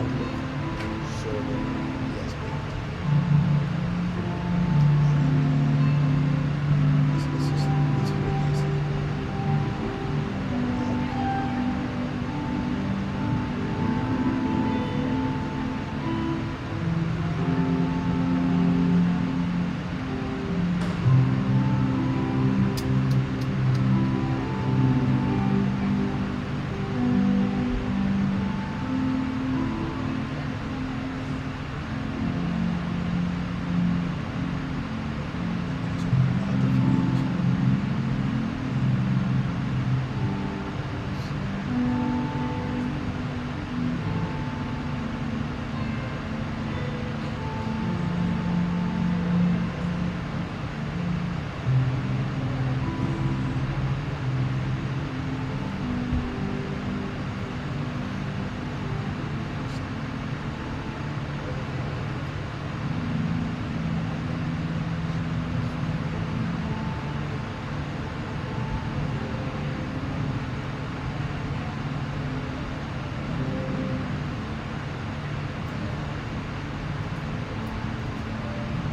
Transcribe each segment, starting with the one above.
Carlos Solo Diaz Bento.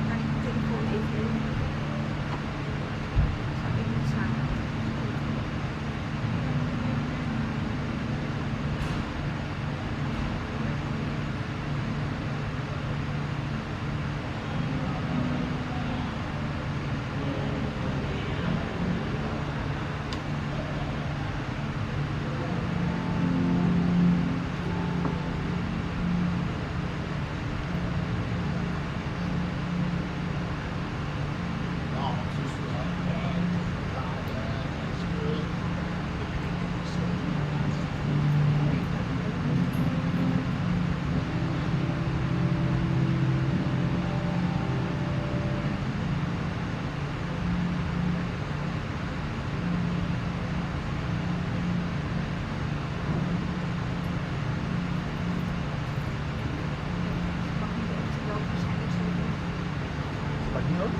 Kan ik de telefoon even lenen? Zal ik even staan? Ze mag niet echt wel waarschijnlijk zo doen. Ze pakt niet op?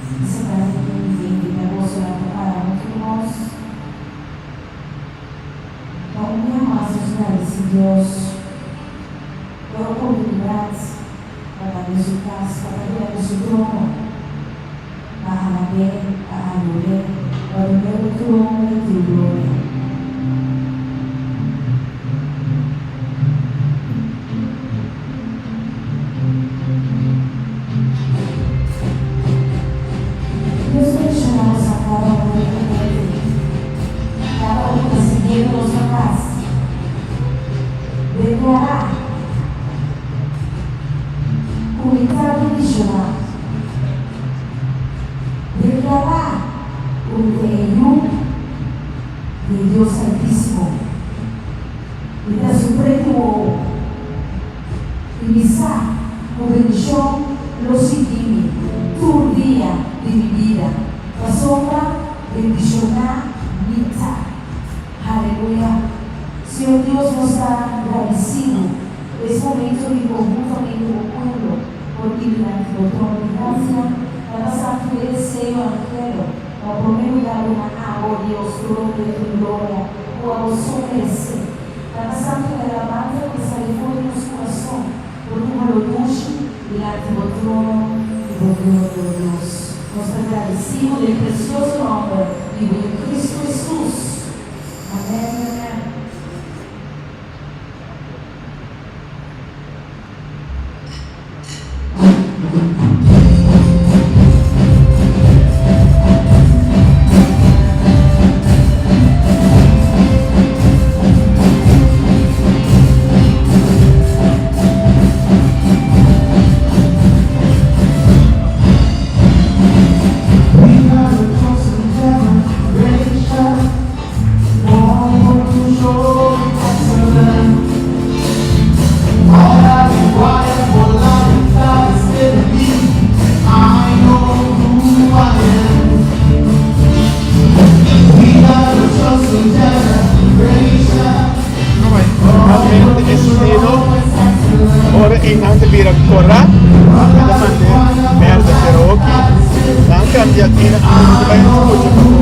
Esaki ta invita boso na ta para huntu ku nos pa un bia mas nos gradisí Dios pa e oportunidat pa ta den su kas, pa ta dilanti su trono, pa alab'é, pa ador'é, pa dun'é un trono i tur gloria. Dios bendiciona nos a cada uno ricamente, cada uno cu ta siguiendo nos na cas. Declara cu mi ta bendiciona. Declara cu mi ta e yu di Dios Altisimo. Mi ta su pretu wowo. I mi sa ku bendishon lo sigui mi tur dia di mi bida, pasobra bendishoná mi ta. Aleluya! Señor Dios, nos ta gradisido pa es momento di konhuntamente bo pueblo por bini dilanti bo trono di grasia pa ta sa tur e deseo anhelo pa promé lugar duna abo, Dios, tur honor i tur gloria ku abo so meresé. Tata Santu e alabanza ku ta sali for di nos kurason por un holó dushi dilanti bo trono i bo gloria, o Dios. Nos ta gradisí bo den presioso nòmber di bo Yu Kristu Hesus. Amèn i amèn. Realmente e sonido ora einan ta bira kora e ta mande berde pero oki nan cambia tina antes di bai scucha pafo.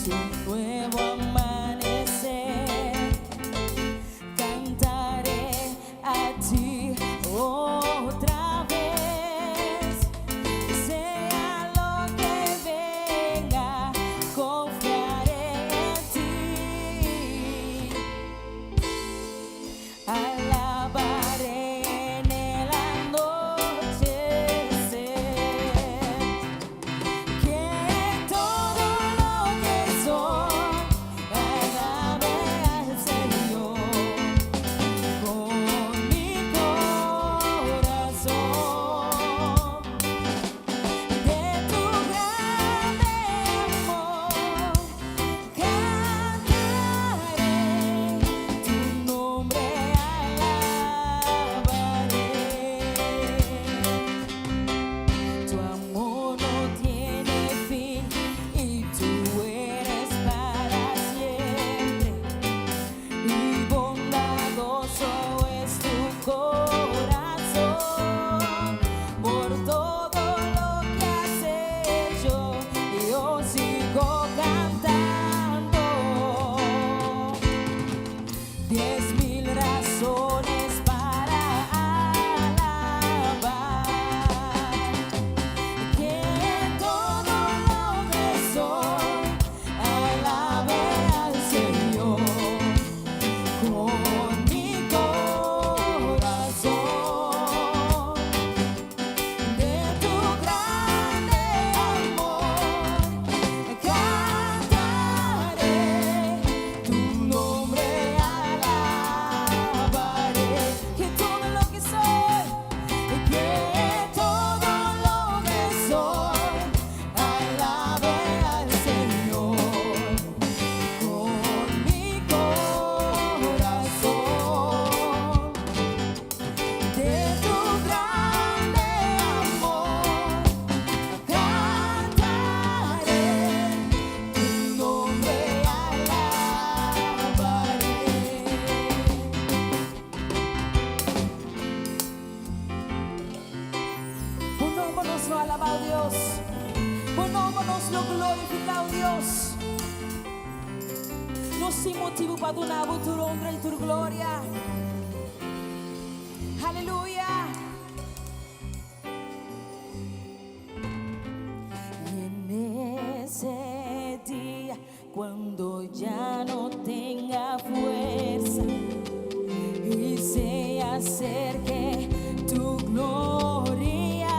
Es un nuevo amanecer. Cantaré a ti otra vez. Sea lo que venga, confiaré en ti. Alabaré en el anochecer. Que todo lo que soy alabe al Señor con mi corazón. De tu grande amor cantaré, tu nombre alabaré. Tu amor no tiene fin y tú eres para siempre. Y bondadoso es tu corazón por todo lo que has hecho. Yo sigo cantando. 10.000 razones para alabar. Que todo lo que soy alabe al Señor con mi corazón. De tu grande amor cantaré, tu nombre alabaré. Que todo lo que soy, que todo lo que soy, alabe al Señor con mi corazón. De tu grande amor cantaré, tu nombre alabaré. Bo nomber nos lo alabá, Dios. Bo nomber nos lo glorifiká, Dios. Nos tin motibu pa duna tur honra i tur gloria. Aleluya. Y en ese día, cuando ya no tenga fuerza y se acerque tu gloria,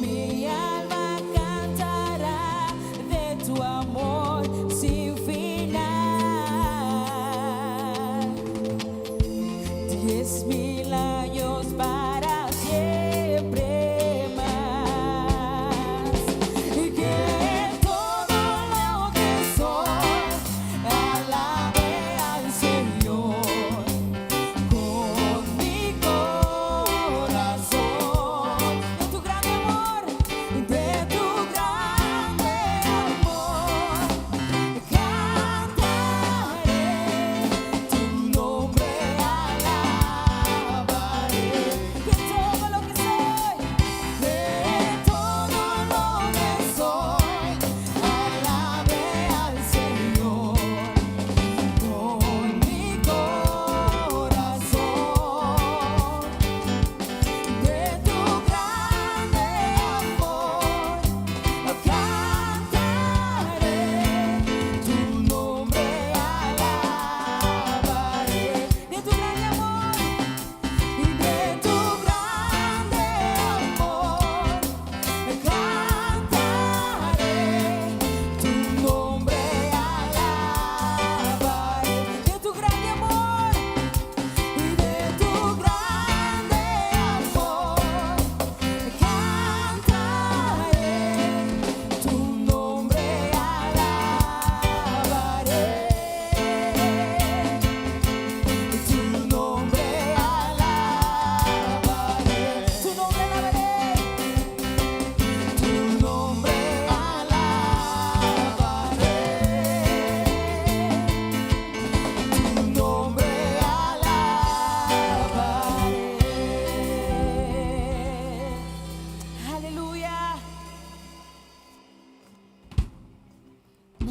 mi alma cantará de tu amor sin final. 10.000 años para siempre más. Y que todo lo que soy alabe al Señor con mi corazón.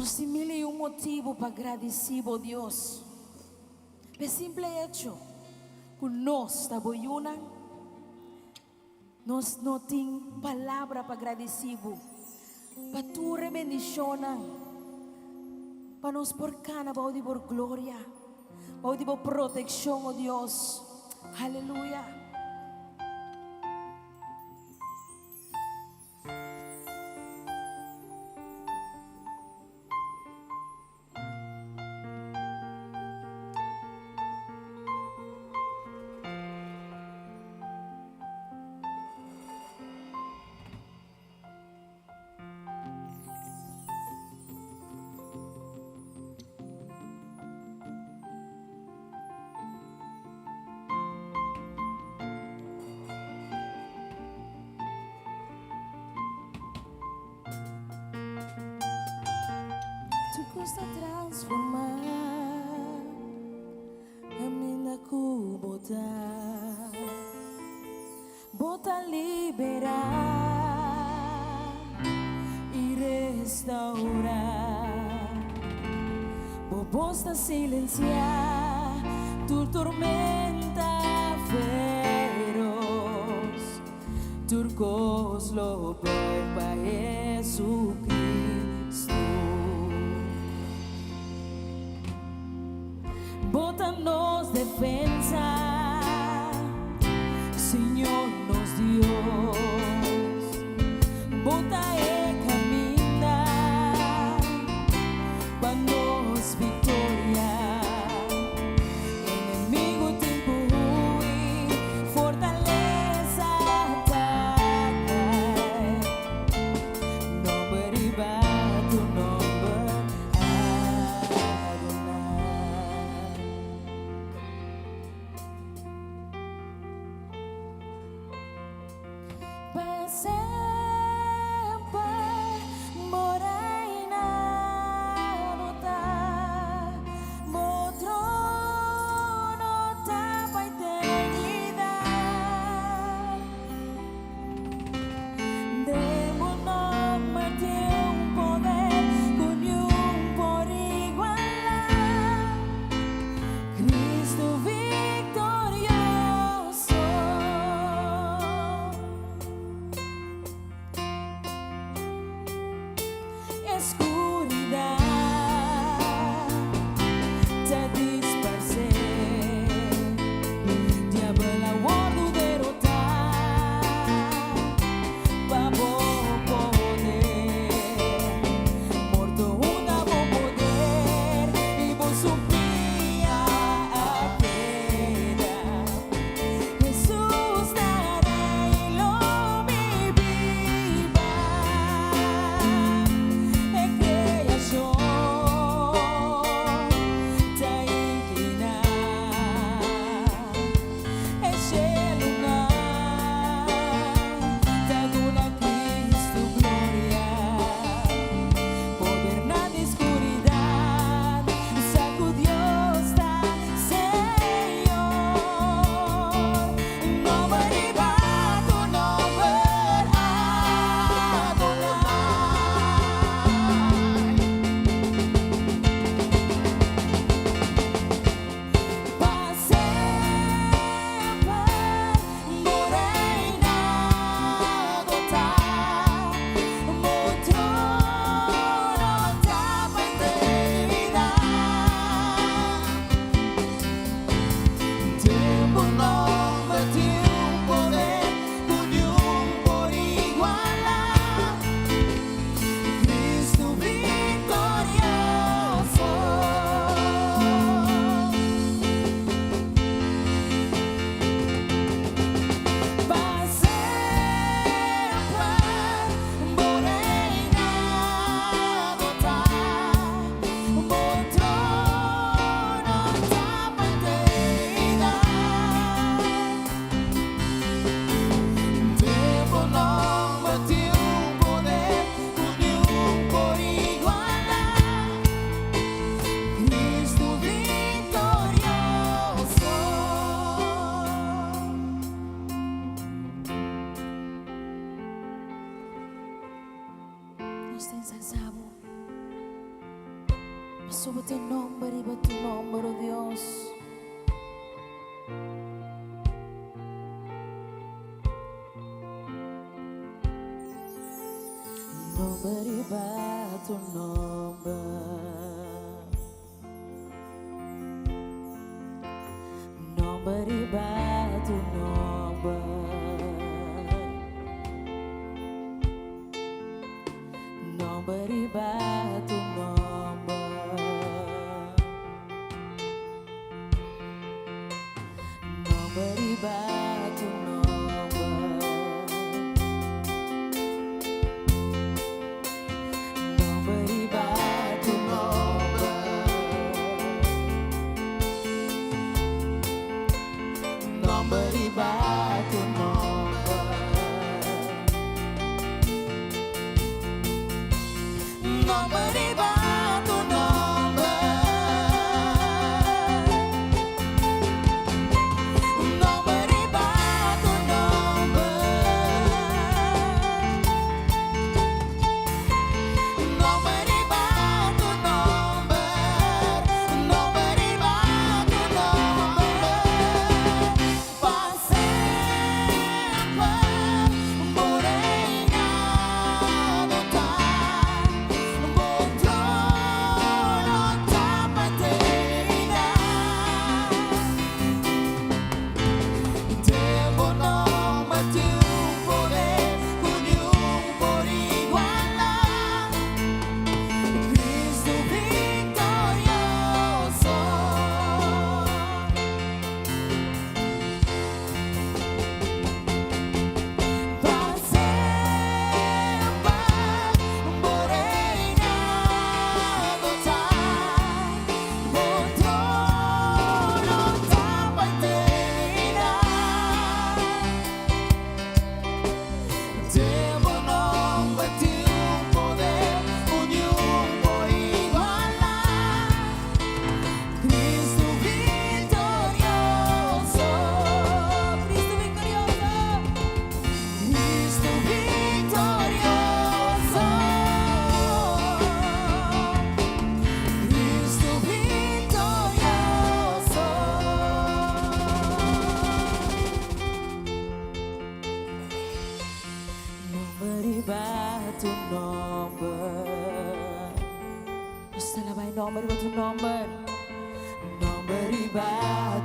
Nos tin mil i un motibu pa gradisí bo, Dios, p'e simple echo ku nos ta bo yunan. Nos no tin palabra pa gradisí bo pa tur e bendishonnan, pa nos por kana bou di bo gloria, bou di bo protekshon, o Dios. Aleluya. Tur cos ta transforma Caminda cu bo ta Bo ta libera y restaura Bo bos ta silencia tur tormenta feroz Tur cos lo buig pa Jesucristo. Bo ta nos defensa, Señor nos Dios. Bo ta e caminda pa nos victoria. Enemigo tin cu hui, fortaleza ta cai. Nomber riba tur nomber, Adonai. Pasobra ta e nomber riba tur nomber, o Dios. Nomber riba tur nomber. Nomber riba tur nomber. Nomber riba tur nomber. Nomber riba tur nomber. Nomber riba tur nomber. Nomber riba tur nomber. Nomber riba tur nomber. Nomber riba tur nomber. Nomber riba tur nomber. Nomber riba tur nomber. Pa semper bo reinado ta. Bo trono ta pa eternidat. Den bo nòmber tin un poder ku ningun por igualá. Kristu viktorioso. Pa semper bo reinado ta. Bo trono ta pa eternidat. Den bo nòmber tin un poder ku ningun por igualá. Kristu viktorioso. Kristu viktorioso. Kristu viktorioso. Kristu viktorioso. Nomber riba tur nomber. Nos ta alabá e nòmber riba tur nòmber. Nomber riba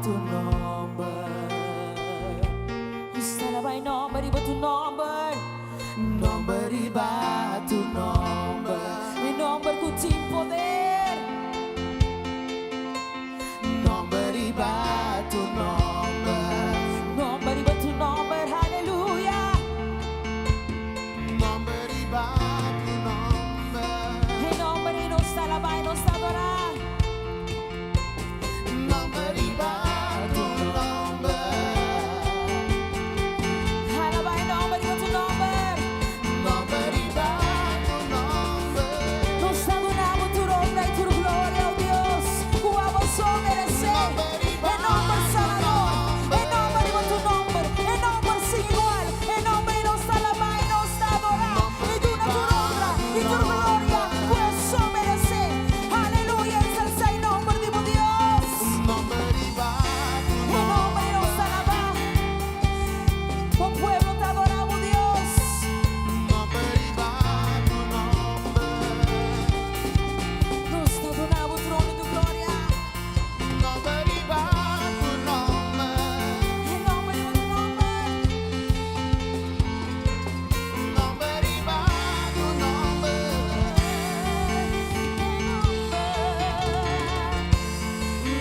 tur nòmber. Nos ta alabá e nòmber riba tur nòmber. Nomber riba tur nòmber. E nòmber ku tin poder. Nomber riba tur nomber. Nomber riba tur nòmber. Aleluya. Nomber riba tur nomber. E nòmber ei nos ta alabá i nos ta adorá. Nomber riba tur nomber. Alabá e nòmber riba tur nòmber. Nomber riba tur nomber. Nos ta duna tur honra i tur gloria, oh Dios. Ku abo so meresé. E nòmber sanador. E nòmber riba tur nòmber. E nòmber sin igual. E nòmber ei nos ta alabá i nos ta adorá. I duna tur honra i tur gloria. Ku e so meresé. Aleluya. Ensalsá e nòmber di Dios. Nomber riba tur E nòmber ei nos ta alabá. E pueblo ta adorá Dios. Nomber riba tur nomber. Nos ta duna trono di gloria. Nomber riba tur nomber. E nòmber riba tur nòmber. Nomber riba tur nomber. E nòmber.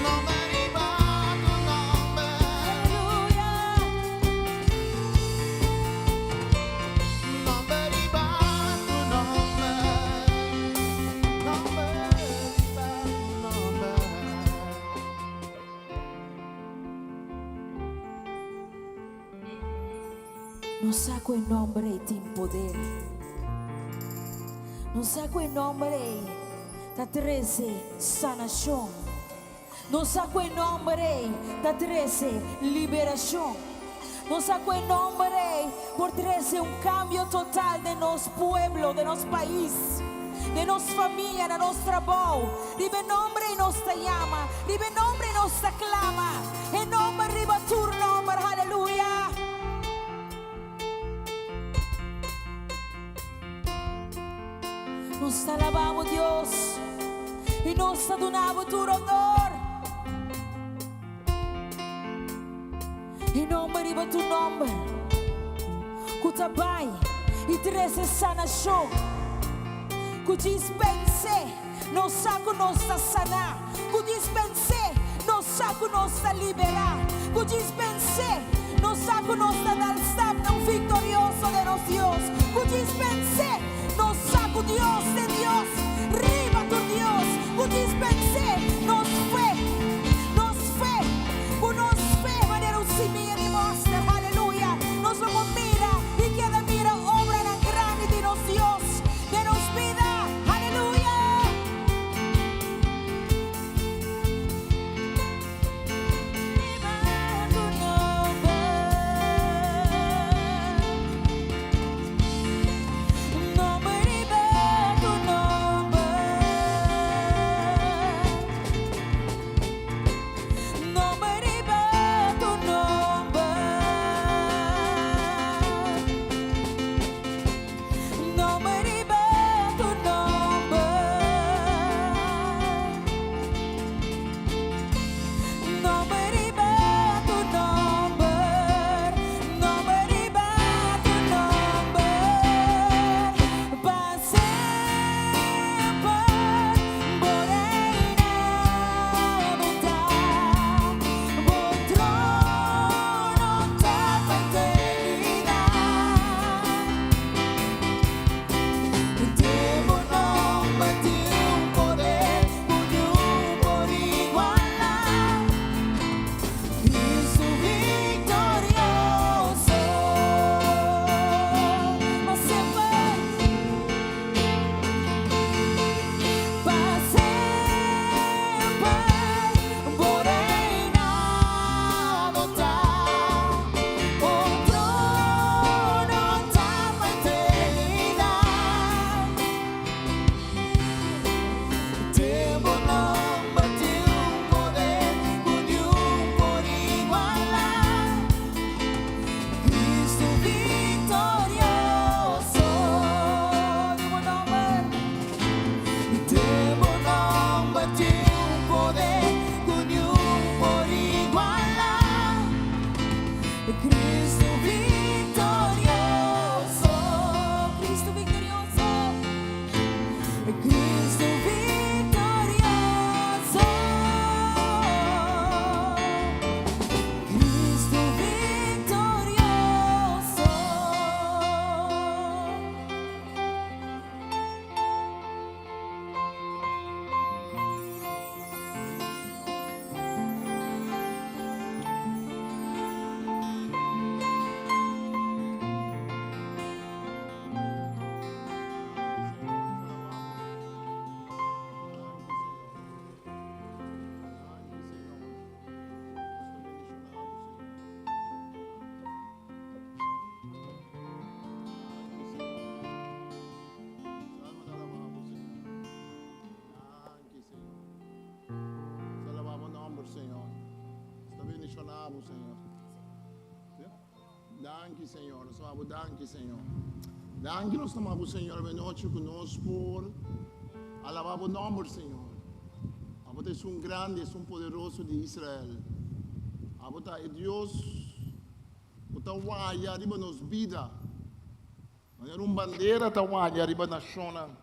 Nomber riba tur nomber. Aleluya. Nomber riba tur nomber. Nomber riba tur nomber. Nos sa ku e nòmber ei tin poder. Nos sa ku e nòmber ei ta trese sanashon. Nos sa ku e nòmber ei ta trese liberashon. Nos sa ku e nòmber ei por trese un kambio total di nos pueblo, di nos pais. Den nos famia, na nos trabou. Riba e nomber ei nos ta yama. Riba e nomber ei nos ta clama. E nomber riba tur nomber. Haleluya. Nos ta alabá bo, Dios, i nos ta duna bo tur honor. E nomber riba tur nomber ku ta bai i trese sanashon. Ku djis pens'é nos sa ku nos ta saná. Ku djis pens'é nos sa ku nos ta liberá. Ku djis pens'é nos sa ku nos ta dal stapnan viktorioso den nos Dios. Ku djis pens'é nos sa ku Dios t'e Dios riba tur dios. Ku djis pens'é nos fe, nos fe, ku nos fe manera un simia di mòster, aleluya, nos lo por mira i keda mira obranan grandi di nos Dios den nos bida, aleluya. Riba tu nomber. Nomber riba tu nomber. Nomber riba tu nomber. Nomber riba tu nomber. Nomber riba tu nomber. Nomber riba tu nomber. Pa semper bo reinado ta. Bo trono ta pa eternidad. Den bo nomber tin un poder ku niun por igualá. Cristo viktorioso pa semper, pa semper bo reinado ta. Bo trono ta pa eternidad. Den bo nomber tin un poder ku niun por igualá. Cristo viktorioso. Den bo nomber, den bo nomber tin un poder ku niun por igualá. Cristo viktorioso. Cristo viktorioso. Cristo viktorioso. Cristo viktorioso. Danki Señor, nos ta danki Señor. Danki nos ta Señor awe nochi ku nos por alabá bo nòmber Señor. Abo ta esun grandi, esun poderoso di Israel. Abo ta e Dios ku ta waya riba nos bida. Manera un bandera ta waya riba nashonnan.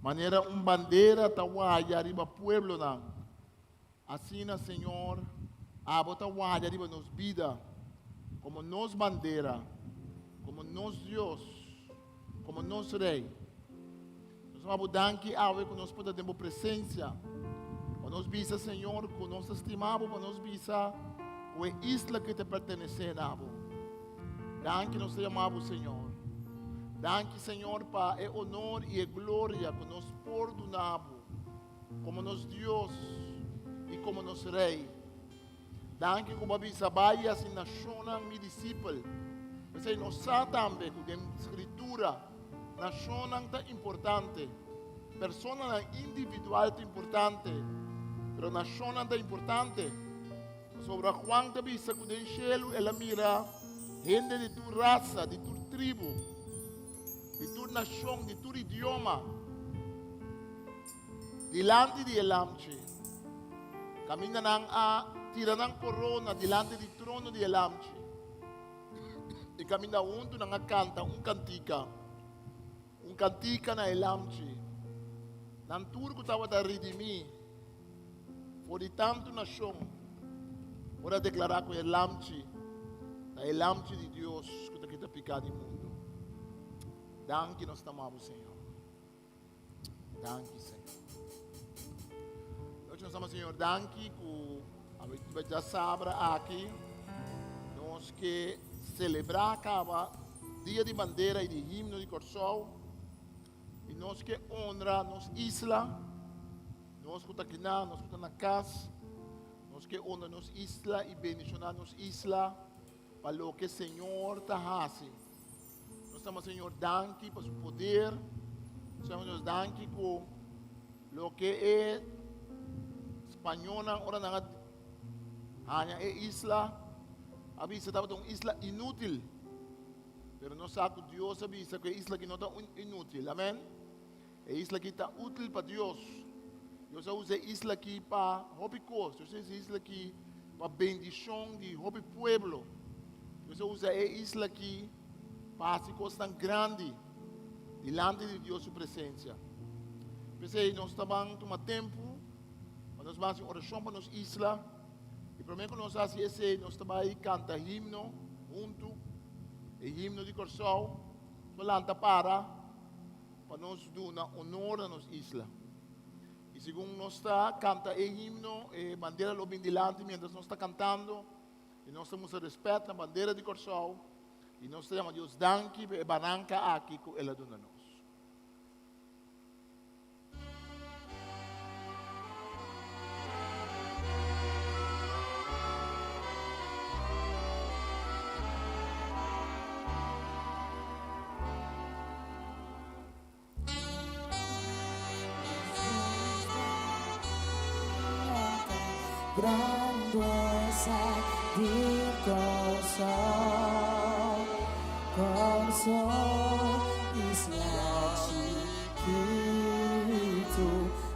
Manera un bandera ta waya riba pueblonan. Asina, Señor, abo ta waya riba nos bida komo nos bandera, komo nos Dios, komo nos Rei. Nos ta bo danki awe ku nos por ta den bo presensia. Pa nos bisa, Señor, ku nos ta stima bo, pa nos bisa ku e isla ke ta pertenesé na bo. Danki nos ta yama bo, Señor. Danki, Señor, pa e honor i e gloria ku nos por duna bo komo nos Dios i komo nos Rei. Danki ku bo a bisa bai hasi nashonnan mi disipel. P'esei nos sa tambe ku den Skritura nashonnan ta importante. Personanan individual ta importante, pero nashonnan ta importante. Pasobra Juan ta bisa ku den shelu el a mira hende di tur rasa, di tur tribu, di tur nashon, di tur idioma, dilanti di e Lamchi. Kaminda nan a tira nan korona dilanti di trono di e Lamchi. I kaminda huntu nan a kanta un kantika. Un kantika na e Lamchi. Nan tur ku tabata ridimí for di tantu nashon por a deklará ku e Lamchi ta e Lamchi di Dios ku ta kita piká di mundu. Danki nos ta ama bo, Señor. Danki, Señor. Nochi nos ama, Señor, danki ku awe djasabra aki nos ke selebrá kaba Dia di Bandera i di Himno di Kòrsou i nos ke honra nos isla, nos ku ta kiná, nos ku ta na kas, nos ke honra nos isla i bendishoná nos isla pa loke Señor ta hasi. Nos ta Señor danki pa su poder. Nos ta Dios danki ku loke e spañolnan ora nan a haña e isla a bisa tabata un isla inútil. Pero nos sa ku Dios a bisa ku e isla aki no ta inútil. Amèn. E isla aki ta útil pa Dios. Dios a usa e isla aki pa hopi kos. Dios a usa e isla aki pa bendishon di hopi pueblo. Dios a usa e isla aki pa hasi kosnan grandi dilanti di Dios su presensia. P'esei nos ta ban tuma tempu pa nos ban hasi un orashon pa nos isla. I promé ku nos hasi esei nos ta bai kanta himno huntu, e himno di Kòrsou. Nos lanta para. Pa nos duna honor na nos isla. I segun nos ta kanta e himno, e bandera lo bin dilanti mientras nos ta kantando, i nos ta mustra respet na bandera di Kòrsou, i nos ta yama Dios danki pa e baranka aki ku El a duna nos. Grandesa di Kòrsou, Kòrsou isla chikitu,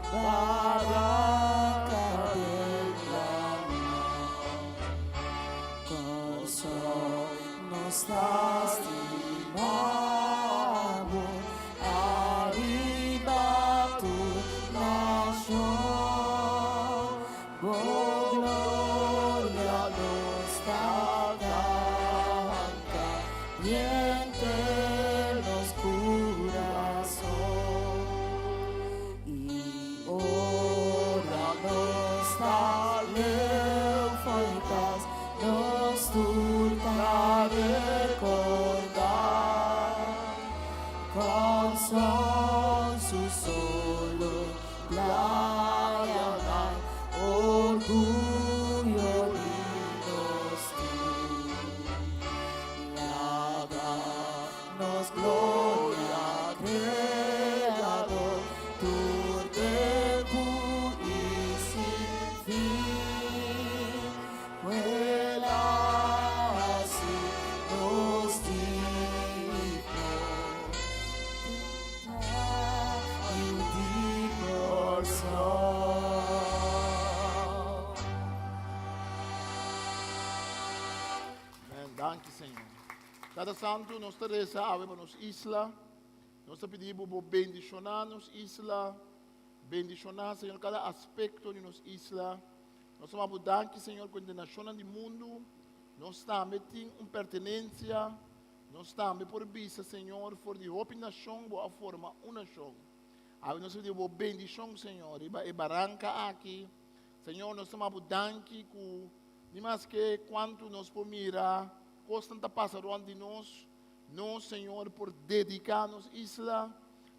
baranka den laman. Kòrsou nos ta stima bo ariba tur nashon. Bo gloria nos ta kanta diente nos kurason. I ora nos ta leu fo'i kas, nos tur ta rekordá Kòrsou su solo Playanan, orguyo di nos tur. Laga nos gloria Creador tur tempu i sin fin. Ku el a hasi nos digno. Yu di Kòrsou. Amen. Danki Señor. Tata Santu, nos ta resa awe pa nos isla. Nos ta pidi bo bo bendishoná nos isla. Bendishoná, Señor, kada aspekto di nos isla. Nos ta bo danki, Señor, ku entre nashonnan di mundu nos tambe tin un pertenensia. Nos tambe por bisa, Señor, for di hopi nashon bo a forma un nashon. Awe nos ta pidi bo bendishon, Señor, riba e baranka aki. Señor, nos ta maba bo danki ku ni maske kuantu nos por mira kosnan ta pasa rònt di nos, nos, Señor, por dediká nos isla.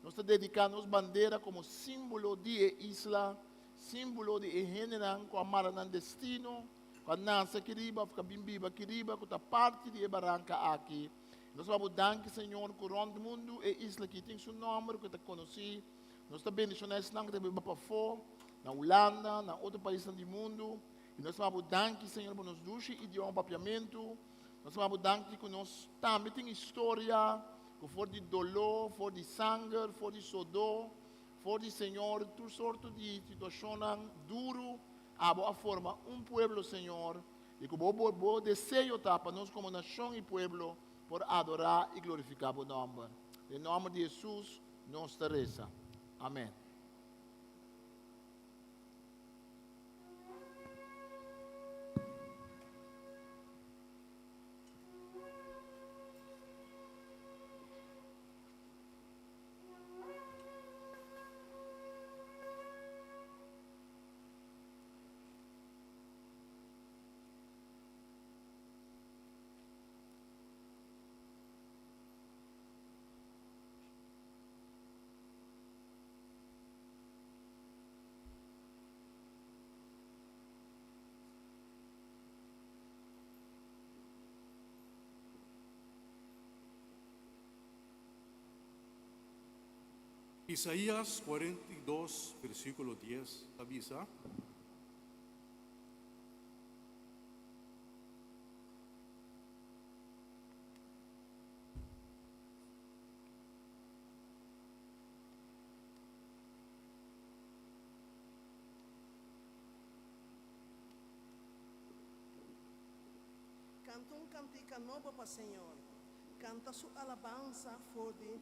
Nos ta dediká nos bandera komo símbolo di e isla, símbolo di e hendenan ku a mara nan destino. Ku a nase aki riba òf ku a bin biba aki riba, ku ta parti di e baranka aki. Nos ta bo danki, Señor, ku rònt mundu e isla aki tin su nòmber ku ta konosí. Nos ta bendishoná esnan ku ta biba pafó, na Hulanda, na otro paisnan di mundu. I nos ta manda bo danki, Señor, pa nos dushi idioma papiamentu. Nos ta manda bo danki ku nos tambe tin historia, ku for di doló, for di sanger, for di sodó, for di, Señor, tur sorto di situashonnan duru, abo a forma un pueblo, Señor, i ku bo bo deseo ta pa nos komo nashon i pueblo por adorá i glorifiká bo nòmber. Den nòmber di Hesus nos ta resa. Amèn. Isaías 42, versíkulo 10 ta bisa. Kanta un kantika nobo pa Señor, kanta su alabansa for di e.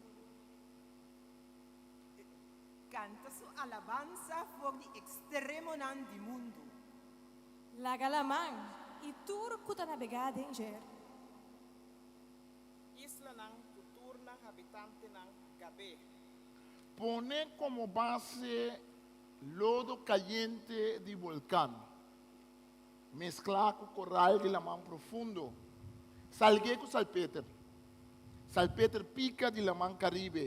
Kanta su alabansa for di ekstremonan di mundu. Laga laman i tur ku ta nabegá den dje. Islanan ku tur nan habitantenan gab'é. Pone komo base lodo kayente di volkan, mesklá ku koral di laman profundo, salgu'é ku salpeter, salpeter pika di laman Karibe,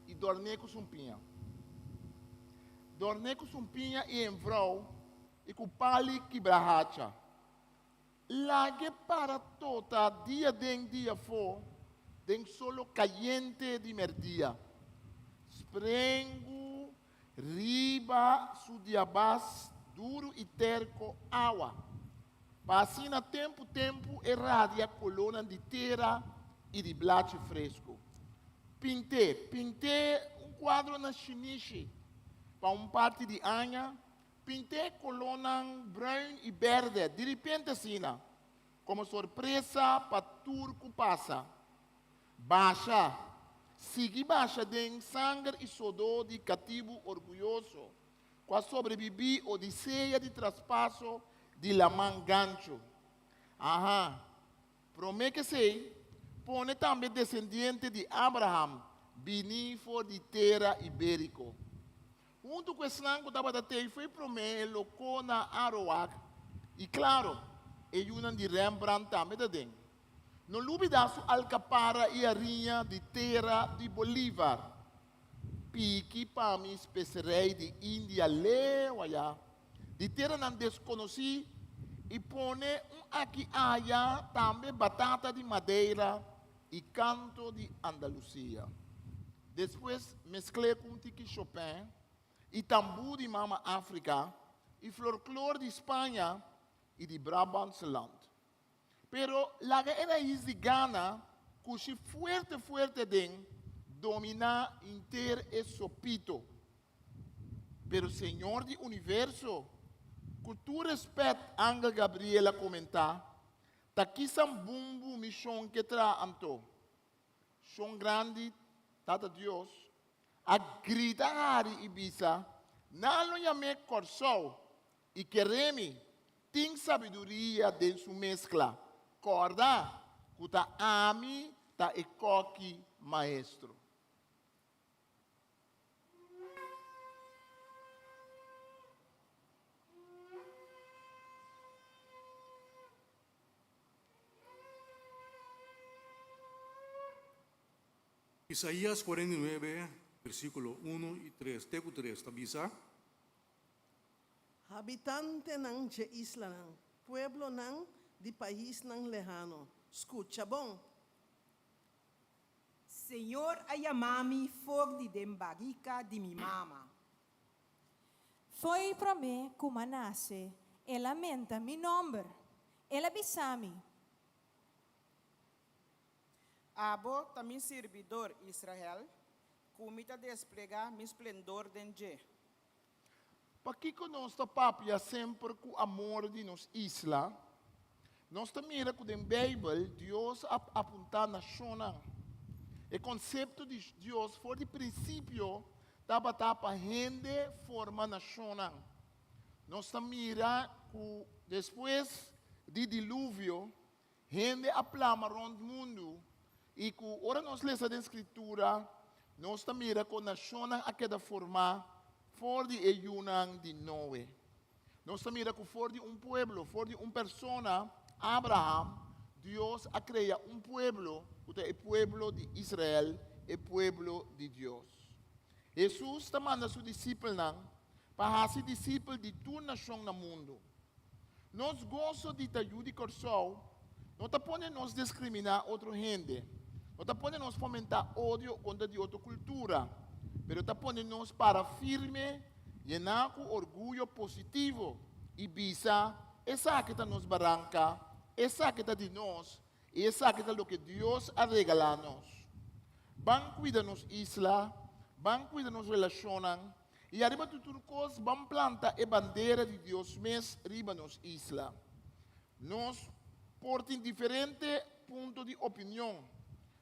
i dòrn'é ku sumpiña. Dòrn'é ku sumpiña i envrou i ku pali kibrahacha. Lag'é para tota dia den dia afó den solo kayente di mèrdia. Sprengu riba su diabas duru i terko awa, pa asina tempu tempu e radia kolónan di tera i di blachi fresku. Pint'é, pint'é un kuadro na shinishi pa un parti di aña. Pint'é kolónan bruin i bèrdè diripente asina, komo sorpresa pa tur ku pasa. Basha, sigui basha den sanger i sodó di katibu orguyoso ku a sobrebibí odisea di traspaso di laman ganchu. Aha, promé k'esei, pone tambe desendiente di Abraham bini for di tera ibériko. Huntu ku esnan ku tabata tei foi promé e lokó na Aroak i klaro, e yunan di Rembrandt tambe ta den. No lubidá su alkapara i ariña di tera di Bolívar. Piki pa mi speserei di India leu ayá, di teranan deskonosí i pone un aki aya tambe batata di Madeira i kanto di Andalusia. Despues meskl'é ku un tiki Chopin i tambú di Mama Afrika i florklor di Spaña i di Brabantse land. Pero laga e rais di Ghana kushi fuerte fuerte den dominá inter e sopito. Pero Señor di universo, ku tur respèt Angel Gabriel a komentá, Ta kisan bumbu mi shon ke traha anto? Shon grandi, Tata Dios, a grita hari i bisa, Nan lo yam'é Kòrsou i keré mi tin sabiduria den su meskla. Kòrda ku ta ami ta e kòki maestro. Isaías 49, versíkulo unu i tres te ku tres ta bisa. Habitantenan dje islanan, pueblonan di paisnan lehano, skucha bon! Señor a yama mi for di den barika di mi mama. Fo'i promé ku m'a nase, el a menta mi nòmber. El a bisa mi. Abo ta mi sirbidor, Israel, ku mi ta desplegá mi splendor den dje. Pakiko nos ta papia semper ku amor di nos isla? Nos ta mira ku den Beibel Dios a apuntá nashonnan. E konsepto di Dios for di prinsipio tabata pa hende forma nashonnan. Nos ta mira ku despues di Diluvio Hende a plama rond mundu i ku ora nos lesa den Skritura, nos ta mira kon nashonnan a keda formá for di e yunan di Noe. Nos ta mira ku for di un pueblo, for di un persona, Abraham, Dios a krea un pueblo ku ta e pueblo di Israel, e pueblo di Dios. Hesus ta manda su disipelnan pa hasi disipel di tur nashon na mundu. Nos goso di ta yu di Kòrsou no ta pone nos diskriminá otro hende, no ta pone nos fomentá odio kontra di otro kultura, pero ta pone nos para firme, yená ku orguyo positivo i bisa, Esaki ta nos baranka, esaki ta di nos i esaki ta loke Dios a regalá nos. Ban kuida nos isla, ban kuida nos relashonnan, I ariba di tur kos ban planta e bandera di Dios mes riba nos isla. Nos por tin diferente punto di opinion,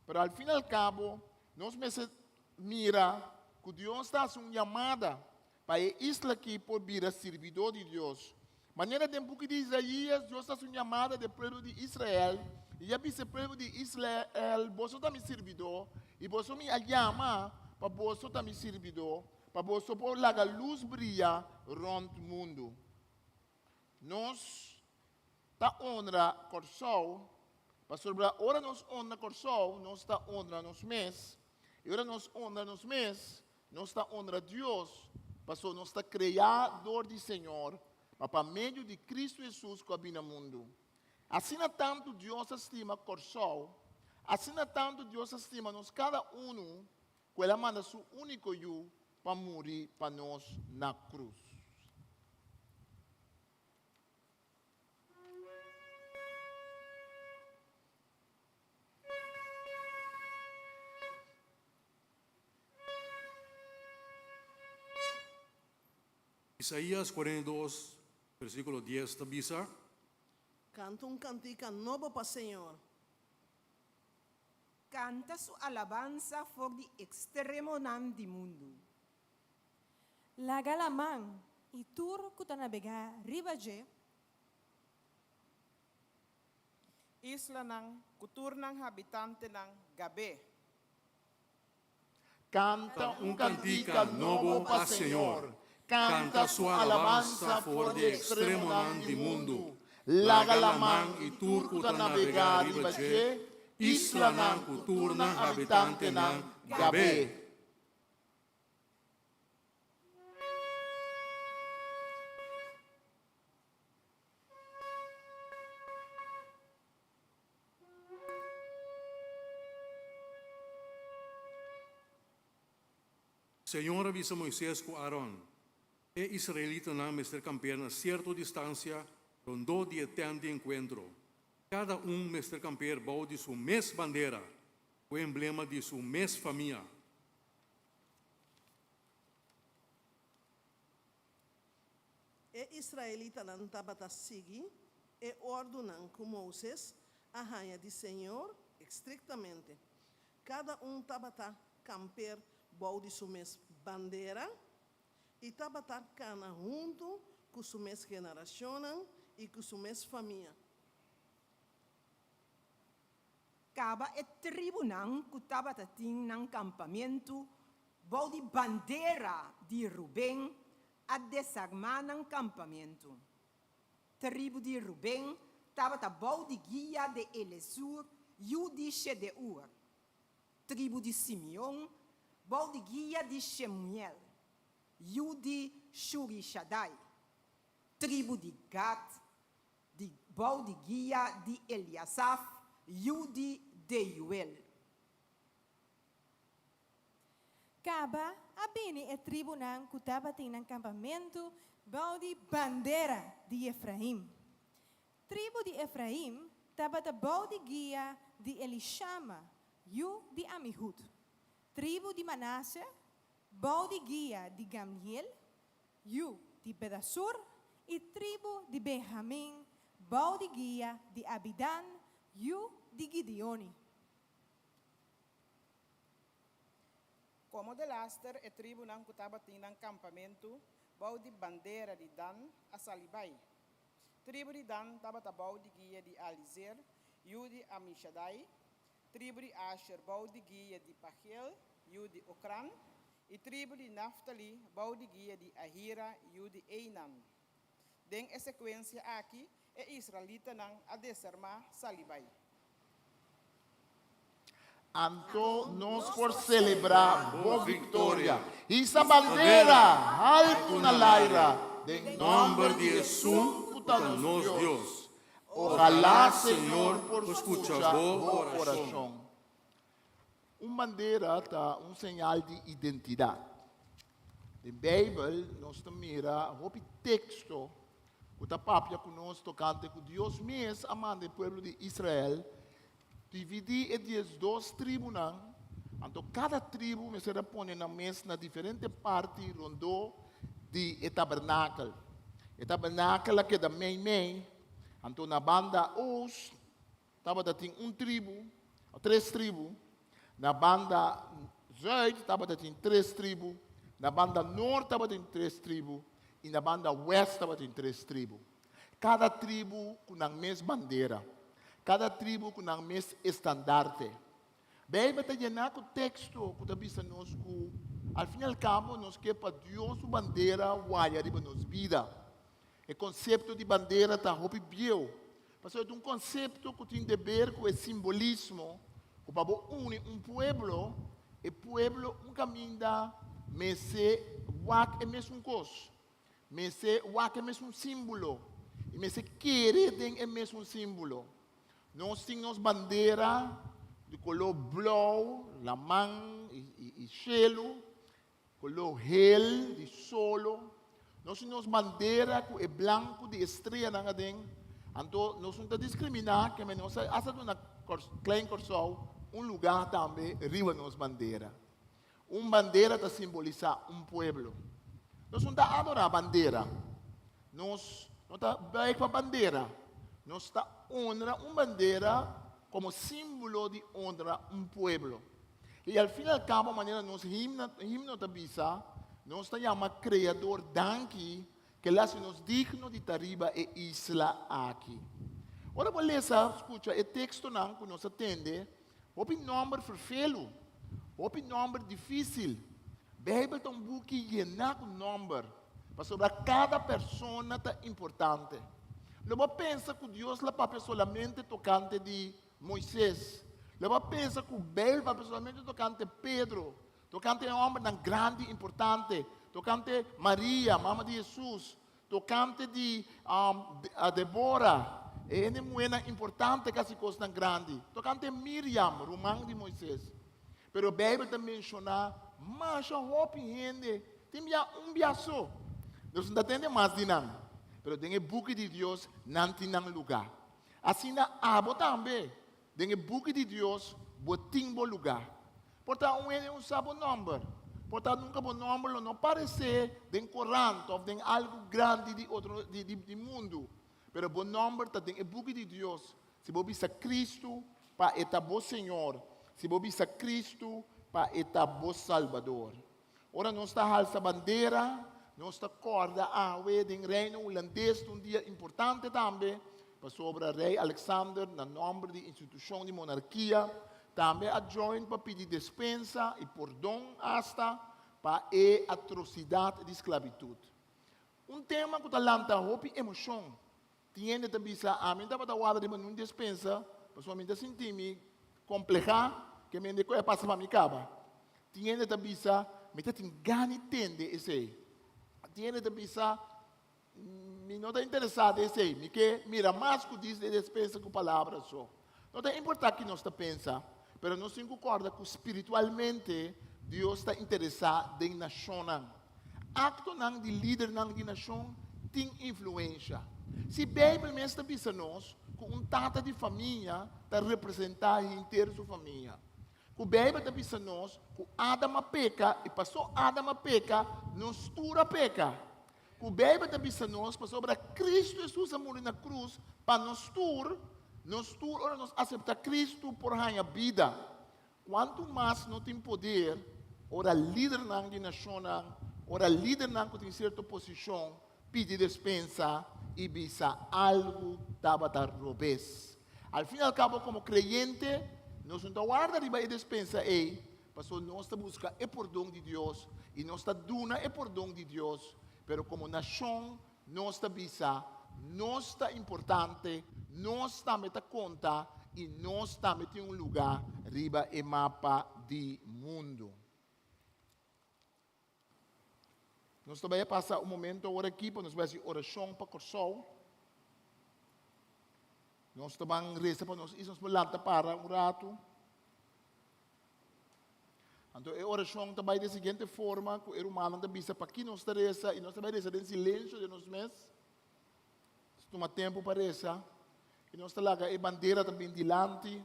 pero al fin al kabo nos mester mira ku Dios ta hasi un yamada pa e isla aki por bira sirbidó di Dios. Manera den buki di Isaías, Dios ta hasi un yamada di e pueblo di Israel i a bisa e pueblo di Israel, Boso ta mi sirbidó, i boso mi a yama pa boso ta mi sirbidó, pa boso por laga lus bria rònt mundu. Nos ta honra Kòrsou, pasobra ora nos honra Kòrsou, nos ta honra nos mes, i ora nos honra nos mes, Nos ta honra Dios pasobra nos ta kreá dor di Señor, ma pa medio di Kristu Hesus ku a bini na mundu. Asina tantu Dios a stima Kòrsou, asina tantu Dios a stima nos kada unu, ku El a manda Su úniko Yu pa muri pa nos na krus. Isaías 42, versíkulo 10 ta bisa. Kanta un kantika nobo pa Señor. Kanta su alabansa for di ekstremonan di mundu. Laga laman i tur ku ta nabegá riba dje. Islanan ku tur nan habitantenan gab'é. Kanta un kantika nobo pa Señor, kanta su alabansa for di ekstremonan di mundu. Laga laman i tur ku ta nabegá riba dje, islanan ku tur nan habitantenan gab'é. Señor a bisa Moises ku Aaron, E israelitanan mester kampear na sierto distansia rondó di e tènt di enkuentro. Kada un mester kampear bou di su mes bandera, ku e emblema di su mes famia. E israelitanan tabata sigui e òrdunan ku Moises a haña di señor estriktamente. Kada un tabata kamper bou di su mes bandera i tabata kana huntu ku su mes generashonnan i ku su mes famia. Kaba e tribunan ku tabata tin nan kampamentu bou di bandera di Ruben a desarmá nan kampamentu. Tribu di Ruben tabata bou di guia de Elesur, yu di Shedeur. Tribu di Simeon bou di guia di Shemuel, yu di Shurishadai. Tribu di Gad di bou di guia di Eliasaf, yu di Deuel. Kaba a bini e tribunan ku tabatin nan kampamentu bou di bandera di Efraim. Tribu di Efraim tabata bou di guia di Elishama, yu di Amihud. Tribu di Manase, bou di guia di Gamliel, yu di Pedasur, i tribu di Benhamin, bou di guia di Abidan, yu di Gideoni. Komo delaster e tribunan ku tabatin nan kampamentu bou di bandera di Dan a sali bai. Tribu di Dan tabata bou di guia di Alizer, yu di Amishadai, tribu di Asher bou di guia di Pagiel, yu di Okran, i tribu di Naftali bou di guia di Ahira, yu di Einan. Den e sekuensia aki e israelitanan a desarmá sali bai. Anto nos por selebrá bo viktoria. Hisa bandera haltu na laira den Nòmber di Esun ku ta nos Dios. Ohalá Señor por skucha bo orashon. Un bandera ta un señal di identidat. Den Beibel nos ta mira hopi teksto ku ta papia ku nos tokante ku Dios mes a manda e pueblo di Israel dividí e diesdos tribunan, anto kada tribu mester a pone nan mes na diferente parti rondó di e tabernakel. E tabernakel a keda meimei, anto na banda oost tabata tin un tribu, tres tribu, na banda zuid tabata tin tres tribu, na banda noord tabatin tres tribu, i na banda west tabatin tres tribu. Kada tribu ku nan mes bandera, kada tribu ku nan mes estandarte. Beibel ta yená ku teksto ku ta bisa nos ku al fin i al kabo nos ke pa Dios su bandera waya riba nos bida. E konsepto di bandera ta hopi bieu, pasobra e ta un konsepto ku tin deber ku e simbolismo ku pa bo uni un pueblo, e pueblo un kaminda mester wak e mesun kos, mester wak e mesun símbolo i mester kere den e mesun símbolo. Nos tin nos bandera di koló blou, laman i shelu, Koló hel di solo. Nos tin nos bandera ku e blanku di e streanan aden. Anto nos no ta diskriminá, keme nos a hasta duna Klein Kòrsou un lugá tambe riba nos bandera. Un bandera ta simbolisá un pueblo. Nos no ta adorá bandera. Nos no ta buig pa bandera. Nos ta honra un bandera komo símbolo di honra un pueblo. I al fin al kabo manera nos himno ta bisa, nos ta yama Kreador danki ku el hasi nos digno di ta riba e isla aki. Ora bo lesa, skucha e tekstonan ku nos a tende, hopi nòmber ferfelu, hopi nòmber difísil. Beibel ta un buki yená ku nòmber, pasobra kada persona ta importante. Lo bo pensa ku Dios la papia solamente tokante di Moises. Lo bo a pensa ku Beibel papia solamente tokante Pedro, tokante e hòmbernan grandi importante, tokante Maria, mama di Hesus, tokante di Debora, e hende muhénan importante ku a hasi kosnan grandi, tokante Miriam, ruman di Moises. Pero Beibel ta menshoná masha hopi hende, tin bia un bia so. Nos no ta tende mas di nan, pero den e buki di Dios nan tin nan lugá. Asina abo tambe, den e buki di Dios bo tin bo lugá. Por ta un hende un sa bo nòmber, por ta nunka bo nòmber lo no paresé den korant òf den algu grandi di otro di di mundu, pero bo nòmber ta den e buki di Dios si bo bisa Kristu pa e ta bo Señor, si bo bisa Kristu pa e ta bo Salbador. Ora nos ta halsa bandera, nos ta kòrda awe den Reino Hulandes ta un dia importante tambe, pasobra Rei Alexander na nòmber di institushon di monarkia tambe a join pa pidi despensa i pordon asta pa e atrosidat di sklabitut. Un tema ku ta lanta hopi emoshon. Tin hende ta bisa, Ami tabata warda riba nun despensa, pasobra mi ta sinti mi komplehá ku e mende ku a pasa pa mi kaba. Tin hende ta bisa, Mi ta tin gana di tende esei. Tin hende ta bisa, Mi no ta interesá den esei, mi ke mira mas ku dis e despensa ku palabra so. No ta importá ki nos ta pensa, pero nos tin ku kòrda ku spiritualmente. Dios ta interesá den nashonnan. Aktonan di lidernan di nashon tin influensha. Si Beibel mes ta bisa nos ku un tata di famia ta representá henter su famia. Ku Beibel ta bisa nos ku Adam a peka i pasó Adam a peka, nos tur a peka. Ku Beibel ta bisa nos pasobra Kristu Hesus a muri na krus pa nos tur, nos tur ora nos aseptá Kristu por haña bida. Kuantu mas no tin poder ora lidernan di nashonnan, ora lidernan ku tin sierto posishon pidi despensa i bisa algu tabata robes. Al fin i al kabo komo kreyente nos no ta warda riba e despensa ei, pasobra nos ta buska e pordon di Dios i nos ta duna e pordon di Dios, pero komo nashon nos ta bisa nos ta importante, nos tambe ta konta i nos tambe tin un lugá riba e mapa di mundu. Nos ta bai a pasa un momento awor aki pa nos bai hasi orashon pa Kòrsou. Nos ta ban resa pa nos isla, nos por lanta para un ratu. Anto e orashon ta bai den siguiente forma ku e rumannan ta bisa pa ki nos ta resa i nos ta bai resa den silensio den nos mes. Nos tuma tempu pa resa i nos ta laga e bandera ta bin dilanti.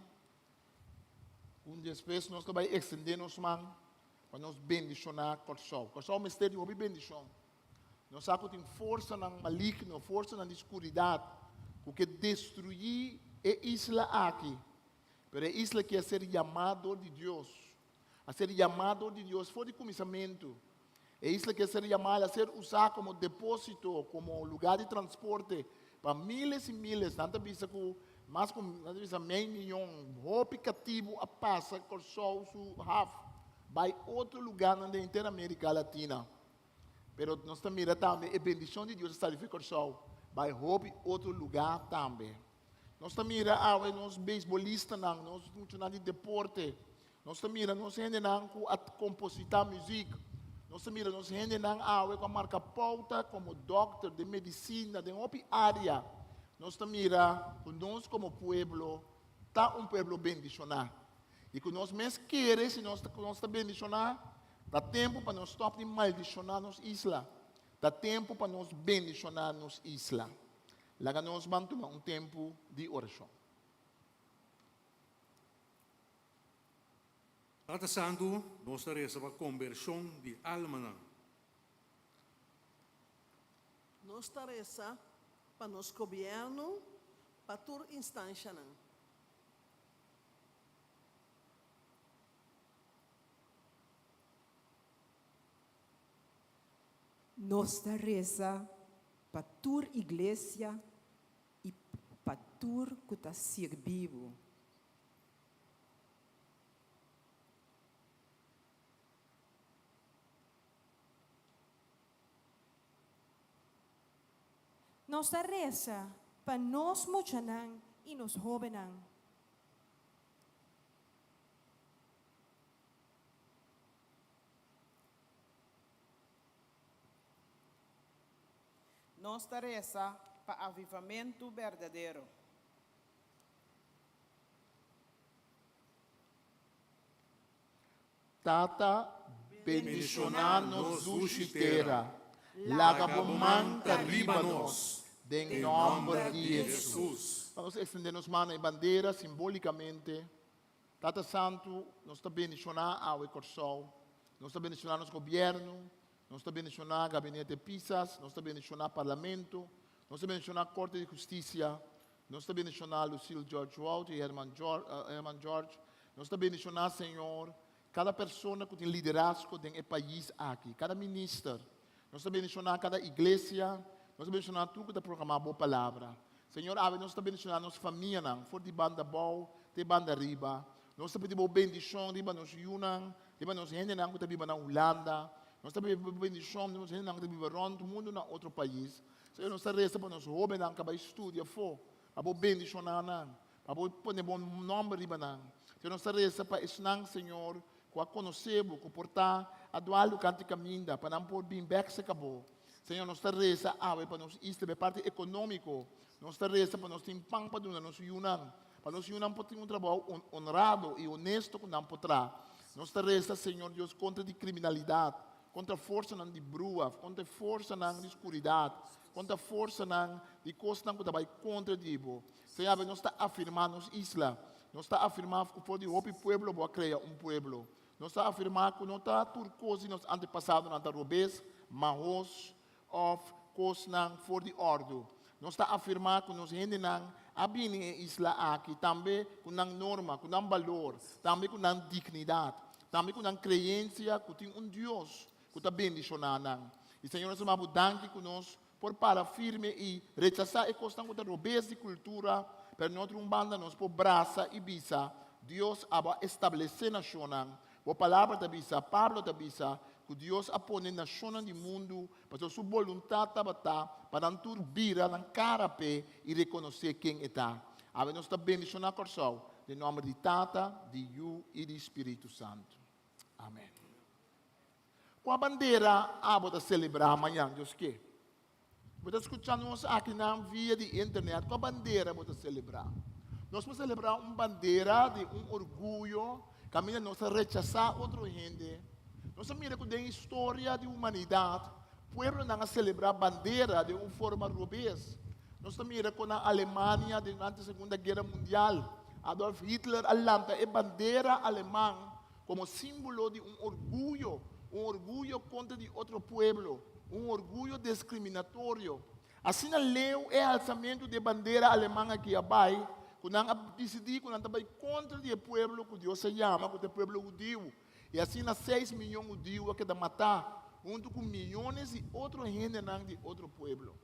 Un despues nos ta bai ekstendé nos man pa nos bendishoná Kòrsou. Kòrsou mester di hopi bendishon. Nos sa ku tin forsanan maligno, forsanan di skuridat ku ke destruí e isla aki. Pero e isla aki a ser yamá dor di Dios. A ser yamá dor di Dios for di kuminsamentu. E isla aki a ser yamá, el a ser usá komo depósito, komo lugá di transporte pa míles i míles, nan ta bisa ku mas ku, nan ta bisa mei miyon, hopi katibu a pasa Kòrsou su haf bai otro lugánan den henter Amérika Latina. Pero nos ta mira tambe e bendishon di Dios a sali for di Kòrsou bai hopi otro lugá tambe. Nos ta mira awe nos beisbolistanan, nos muchanan di deporte. Nos ta mira nos hendenan ku a kompositá muzik. Nos ta mira nos hendenan awe ku a marka pouta komo dòkter den medisina, den hopi área. Nos ta mira ku nos komo pueblo ta un pueblo bendishoná. I ku nos mes kere si nos ku nos ta bendishoná, ta tempu pa nos stòp di maldishoná nos isla. Ta tempu pa nos bendishoná nos isla. Laga nos ban tuma un tempu di orashon. Tata Santu, nos ta resa pa kombershon di almanan. Nos ta resa pa nos gobièrnu, pa tur instanshanan. Nos ta resa pa tur iglesia i pa tur ku ta sirbi bo. Nos ta resa pa nos muchanan i nos hóbennan. Nos ta resa pa avivamentu berdadero. Tata, bendishoná nos dushi tera. Laga bo man ta riba nos. Den nòmber di Hesus. Nos extendé nos man na e bandera simbólikamente. Tata Santu, nos ta bendishoná awe Kòrsou. Nos ta bendishoná nos gobièrnu. Nos ta bendishoná Gabinete Pisas. Nos ta bendishoná Parlamento. Nos ta bendishoná Korte di Hustisia. Nos ta bendishoná Lucille George Wout i Herman Herman George. Nos ta bendishoná, Señor, kada persona ku tin liderazgo den e pais aki, kada minister. Nos ta bendishoná kada iglesia. Nos ta bendishoná tur ku ta proklamá Bo Palabra. Señor, awe nos ta bendishoná nos famianan, for di banda abou te banda ariba. Nos ta pidi Bo bendishon riba nos yunan, riba nos hendenan ku ta biba na Hulanda. Nos ta pidi Bo bendishon riba nos hendenan ku ta biba rònt mundu na otro pais. Señor, nos ta resa pa nos hóbennan ku a bai studia afó, pa Bo bendishoná nan, pa Bo pone Bo nòmber riba nan. Señor, nos ta resa pa esnan, Señor, ku a konosé Bo, ku por ta a dual dukante kaminda, pa nan por bin bèk serka Bo. Señor, nos ta resa awe pa nos isla, pa e parti ekonómiko. Nos ta resa pa nos tin pan pa duna nos yunan, pa nos yunan por tin un trabou honrado i honesto ku nan por traha. Nos ta resa, Señor Dios, kontra di kriminalidat, kontra forsanan di brua, kontra e forsanan di skuridat, kontra forsanan di kosnan ku ta bai kontra di Bo. Señor, awe nos ta afirmá nos isla. Nos ta afirmá ku for di hopi pueblo Bo a krea un pueblo. Nos ta afirmá ku no ta tur kos di nos antepasadonan ta robes, mahos òf kosnan for di òrdu. Nos ta afirmá ku nos hendenan a bini e isla aki tambe ku nan norma, ku nan balor, tambe ku nan dignidat, tambe ku nan kreensia ku tin un Dios ku ta bendishoná nan. I Señor nos ta manda bo danki ku nos por para firme i rechasá e kosnan ku ta robes di kultura, pero na otro un banda nos por brasa i bisa, Dios abo a establesé nashonnan. Bo Palabra ta bisa, Pablo ta bisa, ku Dios a pone nashonnan di mundu pasobra su boluntat tabata pa nan tur bira nan kara p'e i rekonosé ken e ta. Awe nos ta bendishoná Kòrsou den nòmber di Tata, di Yu i di Spiritu Santu. Amen. Kua bandera abo ta selebrá mañan, Dios ke? Bo ta skucha nos akinan via di internet, kua bandera bo ta selebrá? Nos por selebrá un bandera di un orguyo kaminda nos ta rechasá otro hende. Nos a mira ku den historia di humanidat, pueblonan a selebrá bandera den un forma robes. Nos ta mira kon na Alemania durante Segunda Guera Mundial, Adolf Hitler a lanta e bandera aleman komo símbolo di un orguyo, un orguyo kontra di otro pueblo, un orguyo deskriminatorio. Asina leu e alsamentu di e bandera aleman aki a bai, ku nan a disidí ku nan ta bai kontra di e pueblo ku Dios a yama, ku ta e pueblo hudiu. I asina seis miyon hudiu a keda matá, huntu ku miyones di otro hendenan di otro pueblo.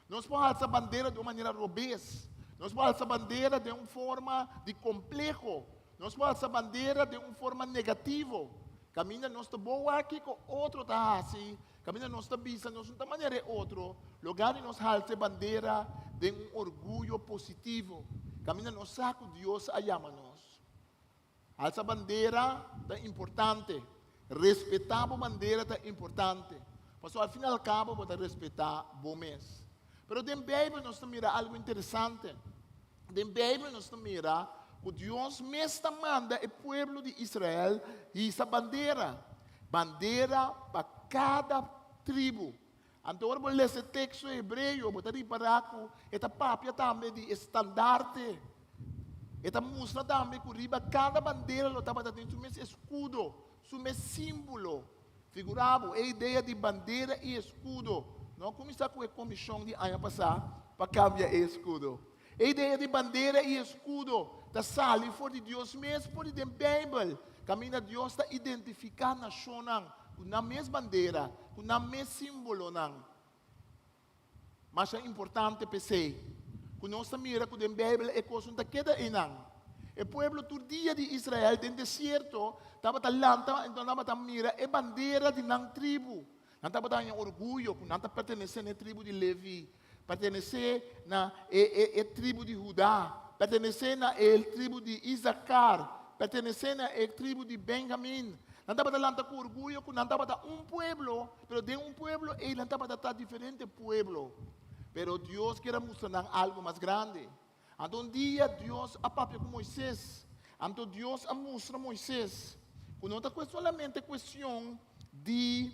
Nos por alsa bandera di un manera robes. Nos por alsa bandera den un forma di kompleho. Nos por alsa bandera den un forma negativo. Kaminda nos ta bo wak kiko otro ta hasi, kaminda nos ta bisa nos no ta manera e otro, logá di nos halsa e bandera den un orguyo positivo, kaminda nos sa ku Dios a yama nos. Alsa bandera ta importante. Respetá bo bandera ta importante. Pasobra al fin al kabo bo ta respetá bo mes. Pero den Beibel nos ta mira algu interesante. Den Beibel nos ta mira ku Dios mes ta manda e pueblo di Israel hisa bandera. Bandera pa kada tribu. Anto ora bo lesa e teksto hebreo, bo ta ripará ku e ta papia tambe di estandarte. E ta mustra tambe ku riba kada bandera lo tabata tin su mes eskudo, su mes símbolo. Figurá bo, e idea di bandera i eskudo no a kuminsá ku e komishon di aña pasá pa kambia e eskudo. E idea di bandera i eskudo ta sali for di Dios mes for di den Beibel, kaminda Dios ta identifiká nashonnan ku nan mes bandera, ku nan mes símbolonan. Masha importante p'esei ku nos ta mira ku den Beibel e kos no ta keda einan. E pueblo tur dia di Israel den desierto tabata lanta enton tabata mira e bandera di nan tribu. Nan tabata haña orguyo ku nan ta pertenesé na e tribu di Levi, pertenesé na e e e tribu di Hudá, pertenesé na e tribu di Isakar, pertenesé na e tribu di Benjamin. Nan tabata lanta ku orguyo ku nan tabata un pueblo, pero den un pueblo ei nan tabata ta diferente pueblo. Pero Dios kier a mustra nan algu mas grandi. Anto un dia Dios a papia ku Moisés. Anto Dios a mustra Moisés ku no ta solamente kuestion di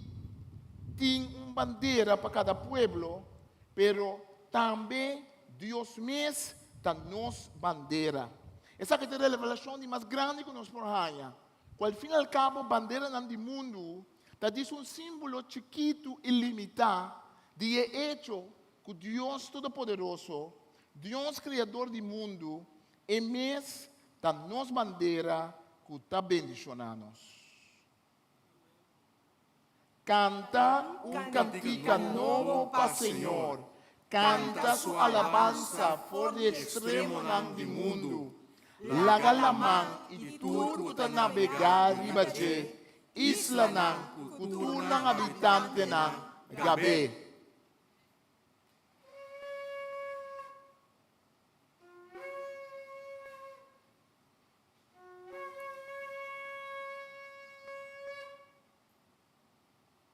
tin un bandera pa kada pueblo, pero tambe Dios mes ta nos bandera. Esaki ta e revelashon di mas grandi ku nos por haña, ku al fin al kabo banderanan di mundu ta djis un símbolo chikitu i limitá di e echo ku Dios Todopoderoso, Dios Kreador di mundu, E mes ta nos bandera ku ta bendishoná nos. Kanta un kantika nobo pa Señor, kanta su alabansa for di ekstremonan di mundu. Laga laman i tur ku ta nabegá riba dje, islanan ku tur nan habitantenan, gab'é.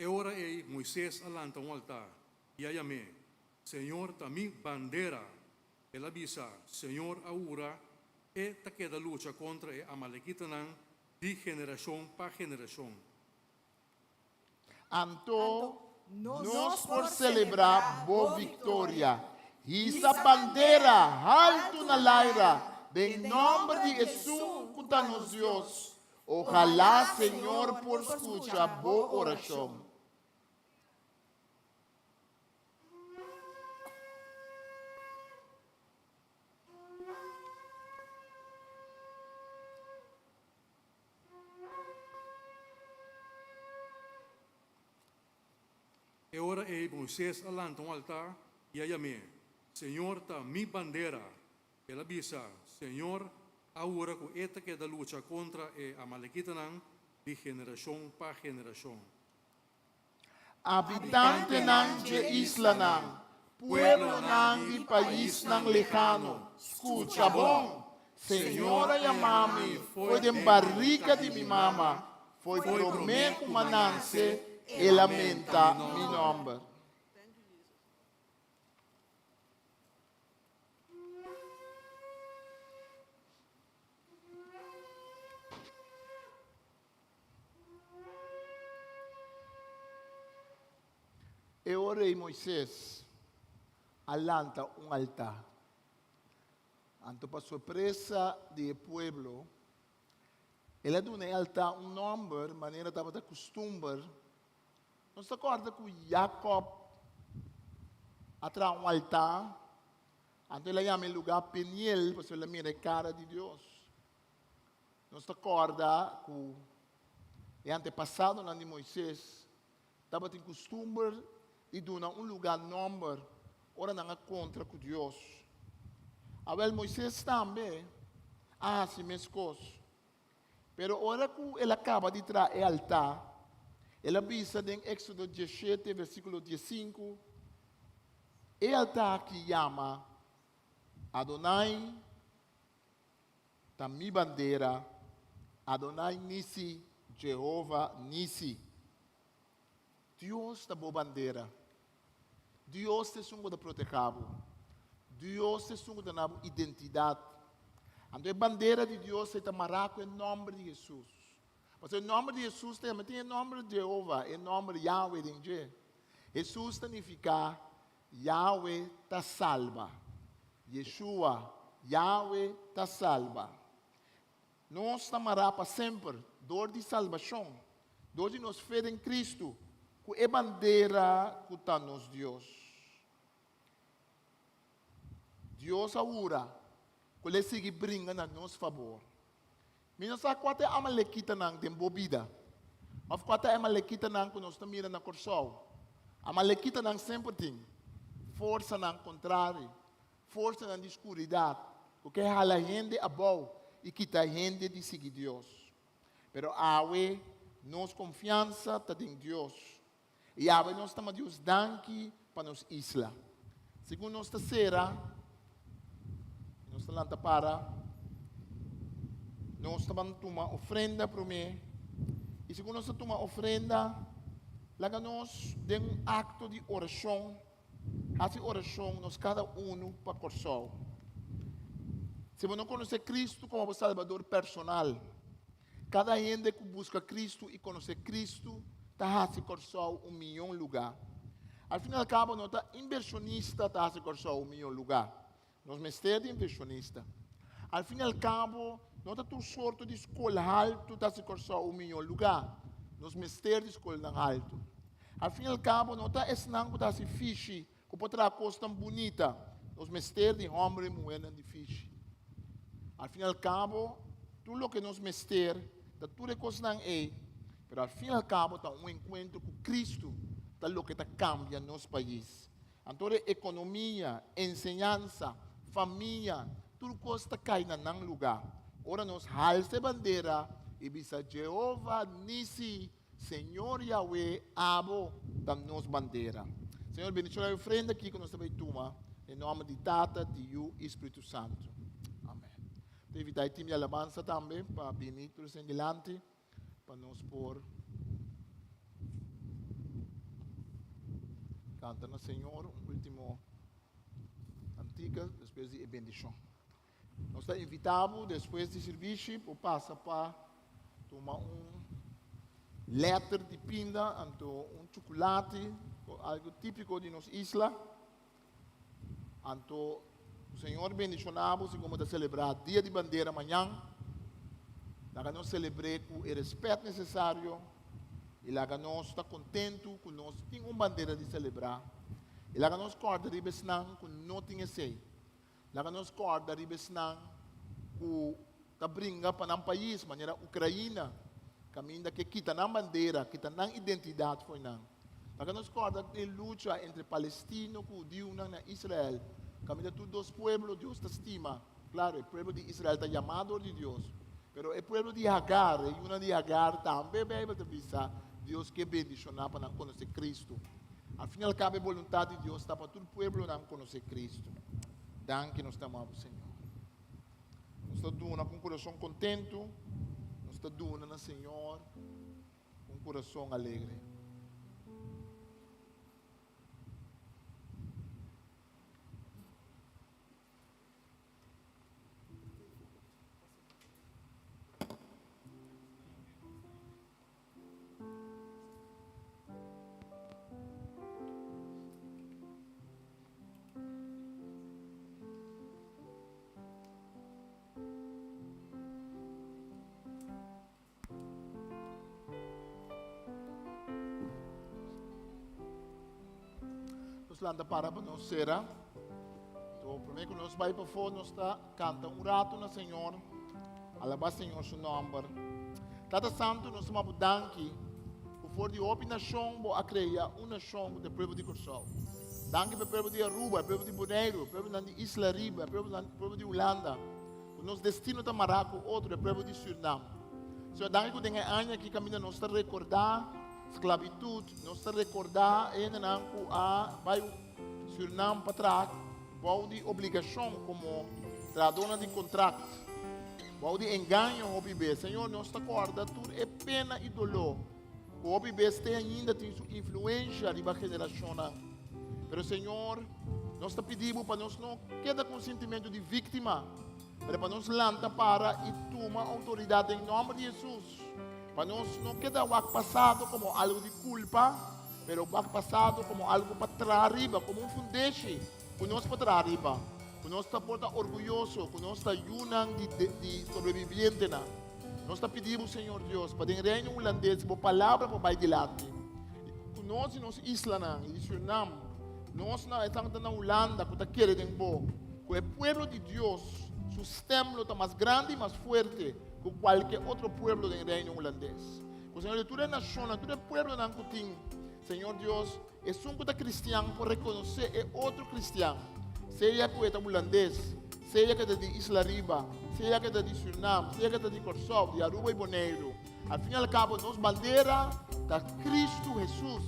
E ora ei Moises a lanta un altar i a yam'é, Señor ta mi bandera. El a bisa, Señor a hura, E ta keda lucha kontra e amalekitanan. Di generashon pa generashon. Anto nos por selebrá bo viktoria. Hisa bandera haltu na laira den nòmber di Esun ku ta nos Dios. Ohalá Señor por skucha bo orashon. E ora ei Moises a lanta un altar i a yam'é, Señor ta mi bandera. El a bisa, Señor a hura ku e ta keda lucha kontra e amalekitanan di generashon pa generashon. Habitantenan dje islanan, pueblonan di paisnan lehano, skucha bon! Señor a yama mi fo'i den barika di mi mama, fo'i promé ku m'a nanse, el a menta mi nòmber. E ora ei Moises a lanta un altá. Anto pa sorpresa di e pueblo, el a duna e altá un nòmber manera tabata kustumber. Nos ta kòrda ku Jakòb a traha un altá, anto el a yama e lugá Peniel pasobra el a mira e kara di Dios. Nos ta kòrda ku e antepasadonan di Moises tabatin kustumber di duna un lugá nòmber ora nan a kontra ku Dios. Awèl, Moises tambe a hasi meskos. Pero ora ku el a kaba di traha e altá, el a bisa den Éksodo diesshete, versíkulo diesinku, E altá aki yama Adonai Ta mi bandera, Adonai Nisi, Jehova Nisi. Dios ta bo bandera. Dios ta esun ku ta proteha bo. Dios ta esun ku ta na bo identidat. Anto e bandera di Dios ei ta mará ku e nòmber di Hesus. Pasobra e nòmber di Hesus ta yama tin e nòmber Jehova, e nòmber Yahweh den dje. Hesus ta nifiká Yahweh ta salba. Yeshua, Yahweh ta salba. Nos ta mará pa semper dor di salbashon, dor di nos fe den Kristu, ku e bandera ku ta nos Dios. Dios a hura ku lo e sigui bringa na nos fabor. Mi no sa kua ta e amalekitanan den bo bida, òf kua ta e amalekitanan ku nos ta mira na Kòrsou. Amalekitanan semper tin forsanan kontrari, forsanan di skuridat ku ke hala hende abou i kita hende di sigui Dios. Pero awe nos konfiansa ta den Dios. I awe nos ta ma Dios danki pa nos isla. Segun nos ta sera, nos ta lanta para, nos ta ban tuma ofrenda promé. I segun nos ta tuma ofrenda, laga nos den un akto di orashon, hasi orashon nos kada unu pa Kòrsou. Si bo no konosé Kristu komo bo Salbador personal, Kada hende ku buska Kristu i konosé Kristu ta hasi Kòrsou un mion lugá. Al fin al kabo no ta invershonista ta hasi Kòrsou un mion lugá. Nos mester di invershonista. Al fin al kabo no ta tur sorto di skol haltu ta hasi Kòrsou un mion lugá. Nos mester di skolnan haltu. Al fin al kabo no ta esnan ku ta hasi fishi Ku por traha kosnan bunita. Nos mester di hòmber i muhernan di fishi. Al fin al kabo, tur loke nos mester ta tur e kosnan ei, pero al fin al kabo ta un enkuentro ku Kristu ta loke ta kambia nos pais. Anto e ekonomia, enseñansa, famia, tur kos ta kai na nan lugá ora nos halsa e bandera i bisa Jehova Nisi. Señor Yahweh, abo ta nos bandera. Señor, bendiciona e ofrenda aki cu nos ta bay tuma, den nomber di Tata, di Yu y Spiritu Santo. Amen. Ta invita e team di alabanza tambe pa bini tur esnan dilanti pa nos por canta na Señor un ultimo cantica despues di e bendicion. Nos ta invita bo despues di servicio bo pasa pa. Tuma un letter di pinda, anto un chukulati, algu típiko di nos isla. Anto Señor bendishoná bo segun bo ta selebrá Dia di Bandera mañan. Laga nos selebr'é ku e rèspèt nesesario i laga nos ta kontentu ku nos tin un bandera di selebrá. I laga nos kòrda riba esnan ku no tin esei. Laga nos kòrda riba esnan ku ta bringa pa nan pais, manera Ukraina, kaminda ke kita nan bandera, kita nan identidat fo'i nan. Laga nos kòrda e lucha entre palestino ku hudiunan na Israel, kaminda tur dos pueblo Dios ta stima. Klaro, e pueblo di Israel ta yamá dor di Dios, pero e pueblo di Hagar, e yunan di Hagar, tambe e Beibel ta bisa Dios ke bendishoná pa nan konosé Kristu. Al fin i al kabo e boluntat di Dios ta pa tur pueblonan konosé Kristu. Danki nos ta ama bo, Señor. Nos ta duna ku un kurason kontentu, nos ta duna na Señor ku un kurason alegre. Nos lanta para pa nos sera. So, promé ku nos bai pafó, nos ta kanta un ratu na Señor. Alabá Señor su nòmber. Tata Santu, nos ta bo danki ku for di hopi nashon bo a krea un nashon ku ta e pueblo di Kòrsou. Danki pa e pueblo di Aruba, e pueblo di Boneiru, e pueblonan di Isla Riba, e pueblo di Hulanda, ku nos destino ta mará ku otro, e pueblo di Sürnam. Señor, danki ku den e aña aki kaminda nos ta rekordá sklabitut, nos ta rekordá e hendenan ku a bai Sürnam pa traha bou di obligashon komo trahadónan di kontrakt, bou di engaño hopi bes. Señor, nos ta kòrda tur e pena i doló ku hopi bes te ainda tin su influensha riba generashonnan. Pero Señor, nos ta pidi Bo pa nos no keda ku un sintimentu di víktima, pero pa nos lanta para i tuma outoridat den nòmber di Hesus, pa nos no keda wak pasado komo algu di kulpa, Pero wak pasado komo algu pa traha riba, komo un fundeshi ku nos por traha riba, ku nos ta por ta orguyoso, ku nos ta yunan di di sobrevivientenan. Nos ta pidi bo, Señor Dios, pa den Reino Hulandes bo palabra por bai dilanti. Ku nos i nos islanan i di Surinam, nos na esnan ku ta na Hulanda ku ta kere den bo, ku e pueblo di Dios su stem lo ta mas grandi i mas fuerte ku kualke otro pueblo den Reino Hulandes. Ku Señor di tur e nashonnan, tur e pueblonan ku tin, Señor Dios, esun ku ta kristian por rekonosé e otro kristian, sea ku e ta hulandes, sea ku e ta di Isla Riba, sea ku e ta di Sürnam, sea ku e ta di Kòrsou, di Aruba i Boneiru. Al fin i al kabo nos bandera ta Kristu Hesus.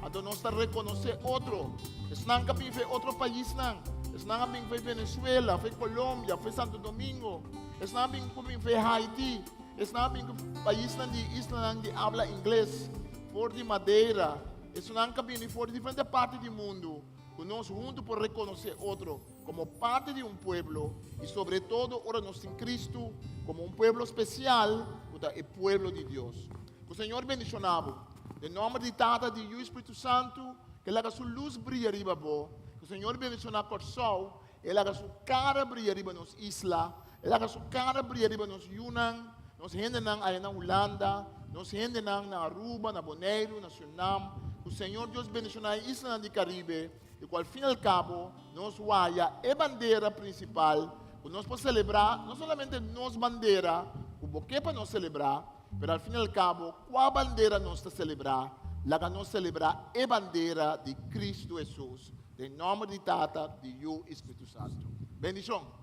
Anto nos ta rekonosé otro. Esnan ku a bin for e otro paisnan, esnan a bin for Venezuela, for Colombia, for Santo Domingo, esnan a bin ku bin for Haiti, Esnan bin ku paisnan di islanan di abla ingles, for di Madeira, esunnan ka bini for di diferente parti di mundu, ku nos huntu por rekonosé otro komo parti di un pueblo i sobre todo ora nos tin Kristu komo un pueblo spesial ku ta e pueblo di Dios. Ku Señor bendishoná bo. Den nòmber di Tata, di Yu i Spiritu Santu, ke laga su lus bria riba bo. Ku Señor bendishoná Kòrsou E laga su kara bria riba nos isla, e laga su kara bria riba nos yunan, nos hendenan aya na Hulanda, nos hendenan na Aruba, na Boneiru, na Surinam. Ku Señor Dios bendishoná e islanan di Karibe i ku al fin al kabo nos waya e bandera prinsipal ku nos por selebrá, no solamente nos bandera ku bo ke pa nos selebrá, pero al fin al kabo kua bandera nos ta selebrá? Laga nos selebrá e bandera di Kristu Hesus. Den nòmber di Tata, di Yu i Spiritu Santu. Bendishon!